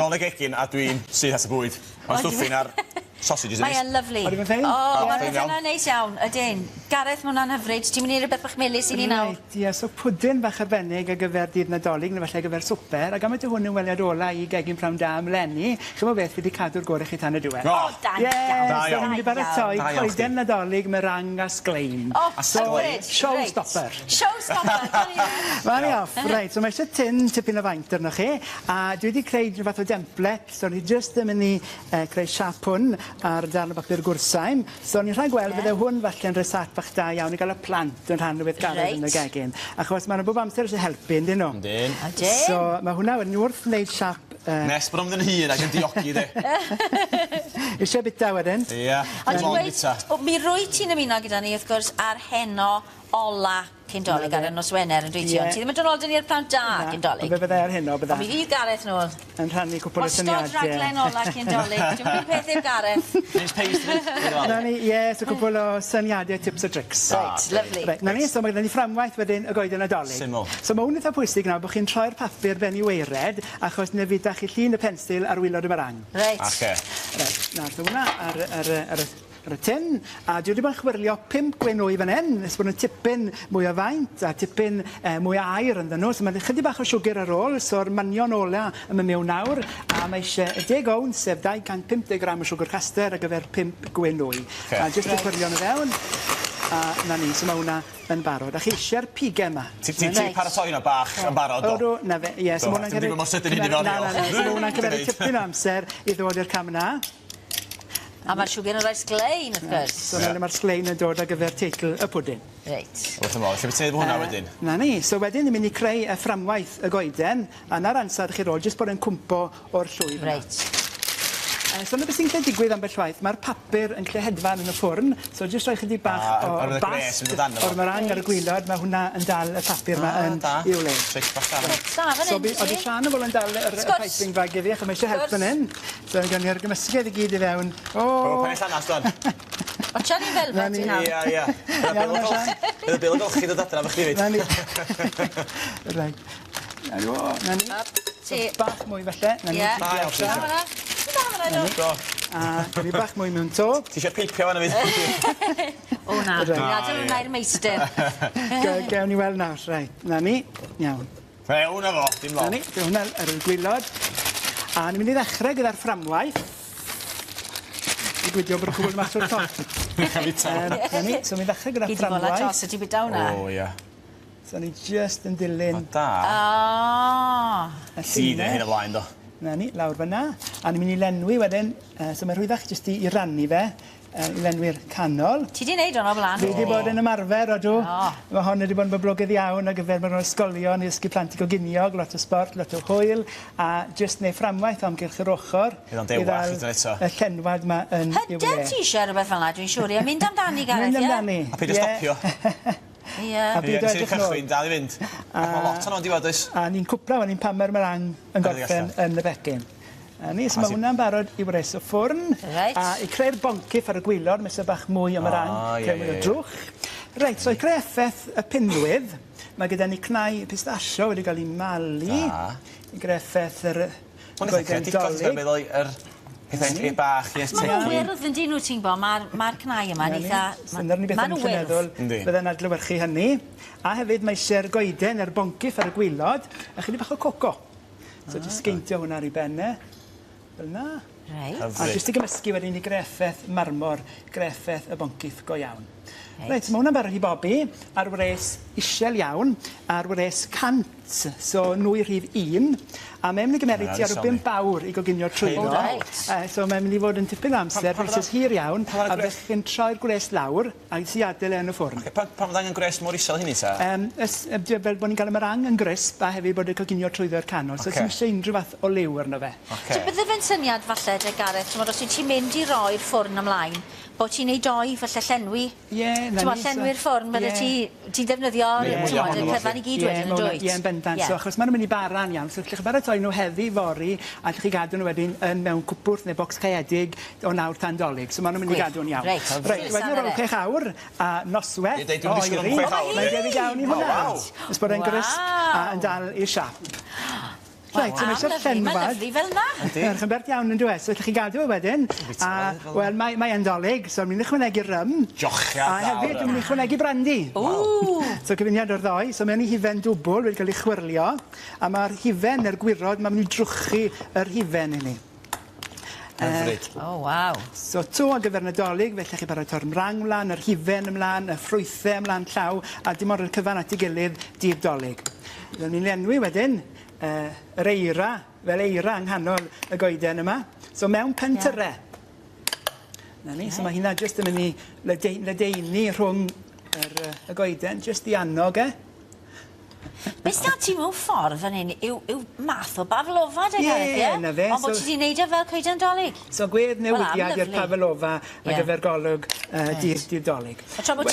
Nôl y gegin a dwi'n syth at y bwyd. Ma'r stwffin a'r sausages yn Mae e'n lyfli. Odi ma'n ffein? O ma'r pethe 'na'n neis iawn, ydyn. Gareth ma' wnna'n hyfryd. Ti'n myn' i neud rwbeth bach melys i ni nawr? Reit ie so pwdin bach arbennig ar gyfer dydd Nadolig ne' falle ar gyfer swper ag am mai 'di hwn yn weliad ola i Gegin Pnawn Da am leni ch'mo' beth fi 'di cadw'r gore chi tan y diwedd. O! O da iawn. Ie Da so iawn. ni mynd i baratoi Da iawn chdi. coeden Nadolig meringue a sglein. O A sglein. hyfryd. Showstopper. Showstopper! Gawn ni weld. Ma'n i off. Reit so ma' isie tin tipyn o faint arnoch chi a dwi 'di creu rhyw fath o demplate so ni jyst yn myn' i yy creu siâp hwn ar darn o bapur gwrthsaim. So o'n i'n rhag gweld bydde hwn falle'n rysat bach da iawn i ga'l y plant yn rhan o weithgaredd yn y gegin. Achos ma' nw bob amser isie helpu on'd 'yn nw? Yndyn. Ydyn. So ma' hwnna wedyn wrth wneud siâp yy... Nes bod o'n mynd yn hŷn ag yn diogi 'de? Isie bita wedyn. Ia. Ond Dim ond dweud bita. o mi rwyt ti'n ymuno gyda ni wrth gwrs ar heno ola cyn 'Dolig ar y nos Wener on'd wyt ti? Ie. Ond ti ddim yn dod nôl 'da ni i'r plant da cyn 'Dolig. Ond fe fydda i ar heno bydda. Ond mi fydd Gareth nôl. Yn rhannu cwpwl o syniade. Wastod raglen ola cyn 'Dolig. Dwi'm yn gwbo peth heb Gareth. Mince pies 'fyd? 'Na ni ie so cwpwl o syniade tips a tricks. Reit lyfli. Reit 'na ni so ma' gyda ni fframwaith wedyn y goeden Nadolig. Syml. So ma' 'wn itha pwysig nawr bo' chi'n troi'r papur ben i waered achos ne' fydd 'dach chi llun y pensil ar wilod y meringue. Reit. Oce. Reit nawr so wnna ar y ar y ar y ar y tin a dwi wedi bod yn chwyrlio pump gwenwy fan 'yn nes bo' nw'n tipyn mwy o faint a tipyn yy mwy o aer ynddyn nw so ma' 'na chydig bach o siwgyr ar ôl so'r manion ola yn myn' miwn nawr a ma' isie y deg owns sef 250 gram o siwgr caster ar gyfer pump gwenwy. Oce. A jyst i chwyrlio nw fewn a 'na ni so ma' wnna yn barod. A chi isie'r pige 'ma. Ti ti ti paratoi wnna bach yn barod do? Odw 'na fe ie so ma' wnna'n cymryd... Dim mor sydyn hynny fel Na na na so ma' wnna'n cymeryd tipyn o amser i ddod i'r cam 'na. A ma'r siwgr yn rhoi sglein wrth gwrs. So 'na le ma'r sglein yn dod ar gyfer teitl y pwdin. Reit. Wrth 'y modd. Lle wyt ti'n neud efo hwnna wedyn? 'Na ni. So wedyn ni'n mynd i creu y fframwaith y goeden a 'na'r amser chi rôl jyst bod e'n cwmpo o'r llwy fyn 'na. Reit. So 'na beth sy'n gallu digwydd ambell waith ma'r papur yn gallu hedfan yn y ffwrn so jyst rhoi chydig bach o basg o'r meringue ar y gwilod ma' hwnna yn dal y papur 'ma yn i'w le. Tric bach da. Tric da fan 'yn. So by- odi Siân yn fodlon dal yr y piping bag i fi achos ma' isie help fan 'yn. So gawn ni'r gymysgedd i gyd i fewn. O! O paid neud llanast ŵan. Watsiad 'i velvet ti nawr. Ia ia. Iawn o Siân? Bydd y bil golchi dod adra efo chdi 'fyd. 'Na ni. Reit. 'Na ni o 'na ni. Up ti. Bach mwy falle. 'Na ni. Ie. Da iawn ti. Da fan 'na. Ti'n da fan 'na do? Do. A gawn ni bach mwy mewn 'to. Ti isie peipio fan 'na 'fyd? O na. Dwi'n gadel wnna i'r meistr. Ge- gewn ni weld nawr. Reit 'na ni. Iawn. Fewn â fo, dim lot. 'Na ni, 'di hwnna ar y gwilod. A ni'n mynd i ddechre gyda'r fframwaith. I gwydio bod y cwbl mas o'r top. Yym 'na ni, so mi ddechre gyda'r Gei di bola fframwaith. tost, wyt ti bita wnna? O ia. So ni jyst yn dilyn... O da. O! Y Ti 'di hyn o blaen do? 'Na ni, lawr fyn 'na. A ni'n mynd i lenwi wedyn, yy so mae rhwyddach jyst i i rannu fe yy i lenwi'r canol. Ti 'di neud 'wn o blan. Fi 'di bod yn ymarfer odw. O. Ma' hon wedi bod yn boblogaidd iawn ar gyfer mewn ysgolion i ddysgu plant i goginio, lot o sbort, lot o hwyl, a jyst neu' fframwaith o amgylch yr ochor. Bydd o'n dewach hyd yn oed eto. Y llenwad 'ma yn i'w le. Hyder ti isie rwbeth fel 'na dwi'n siŵr ie mynd amdani Gareth ie? Mynd amdani. A peidio stopio. Ie. A peidio edrych nôl. Ie, cychwyn dal i fynd. Ac ma' lot ono yn diwedd does? A ni'n cwpla wedyn pan ma'r meringue yn gorffen yn y pecyn. 'Na ni, so ma' hwnna'n barod i wres y ffwrn. Reit. A i creu'r boncyff ar y gwilod ma' isie bach mwy o meringue. O ie creu mwy o drwch. Reit, so i creu effeth y pinwydd, ma' gyda ni cnau pistachio wedi ga'l 'u malu. Da. I greu effeth yr yy Hwn eitha creadigol ti'n meddwl yr pethau Ni. bach i Achos ma' nw'n wyrdd yndyn nw ti'n gwbo ma'r ma'r cnau yma'n eitha So 'na'r unig beth ma' o'n nw i allu wyrdd. meddwl Yndi. fydde'n adlewyrchu hynny. A hefyd ma' isie'r goeden a'r boncyff ar y gwilod a chydig bach o coco. So jyst sgeintio hwnna ar 'i ben e. Fel 'na. Reit. Hyfryd. A jyst i gymysgu wedyn i greu effeth marmor, greu effeth y boncyff go iawn. Reit. Reit, ma' wnna'n barod i bobi ar wres isiel iawn, ar wres 100, so nwy rhif un, a mae'n mynd i gymeryd tua ryw bump awr i goginio trwyddo. O reit. Yy so mae'n mynd i fod yn tipyn o amser, broses hir iawn, a fyddech chi'n troi'r gwres lawr, a jyst i adel e yn y ffwrn. Ocê, pam pam fod angen gwres mor isel hynny ta? Yym ys- yy dy- fel bo' ni'n ga'l y meringue yn grisp a hefyd bod y coginio trwyddo i'r canol, so Ocê. sim isie unrhyw fath o liw arno fe. Ocê. So bydde fe'n syniad falle de Gareth, t'mod os wyt ti'n mynd i roi'r ffwrn ymlaen, bo' ti'n neud doi falle llenwi. Ie, 'na ni. T'mod llenwi'r ffwrn bydde ti ti'n defnyddio t'mod y cyfan i gyd wedyn yndwyt? Ie yn bendant. So achos ma' nw'n myn' i bara'n iawn so gallwch chi baratoi n'w heddi fory a allwch chi gadw n'w wedyn yn mewn cwpwrdd ne' bocs caeedig o nawr tan 'Dolig. So ma' nw'n myn' i gadw'n iawn. Reit. Reit wedyn ar ôl chwech awr a nosweth Ie deud dwi'm disgwl am chwech awr. Mae'n debyg iawn i hwnna. O waw! Nes bod e'n grisp a yn dal i siâp. Reit, so ma' isio'r Lyfli, Mae'n llenwad. lyfli fel 'na. Yndi. Edrych yn bert iawn on'd yw e? So allwch chi gadw e wedyn. Bwyta A fe fel 'na. wel mae mae e'n 'Dolig so mynd i ychwanegu rym. Jochiad A dda o hefyd rym. dwi'n mynd i ychwanegu brandi. Ww! So cyfuniad o'r ddou. So mewn i hufen dwbwl wedi ca'l ei chwyrlio a ma'r hufen ne'r gwirod 'ma myn' i drwchu yr hufen i ni. Hyfryd. O waw. So 'to ar gyfer Nadolig fe allech chi paratoi'r mrang mlan yr hufen ymlan y ffrwythe ymlan llaw a dim ond roi'r cyfan at 'i gilydd dydd 'Dolig. Byddwn ni'n lenwi wedyn yy yr eira fel eira yng nghanol y goeden yma. So mewn pentyre. 'Na ni, so ma' hynna jyst yn myn' i lede- ledeini rhwng yr yy y goeden jyst i annog e. Be' sy 'da ti mewn ffordd fan hyn yw yw math o baflofa de Gareth ie? Ie, 'na fe. Ond bo' ti 'di neud e fel coeden 'Dolig. So gwedd newidiad i'r lyfli. paflova ar Ie. gyfer golwg yy dydd dydd 'Dolig. A tra bo'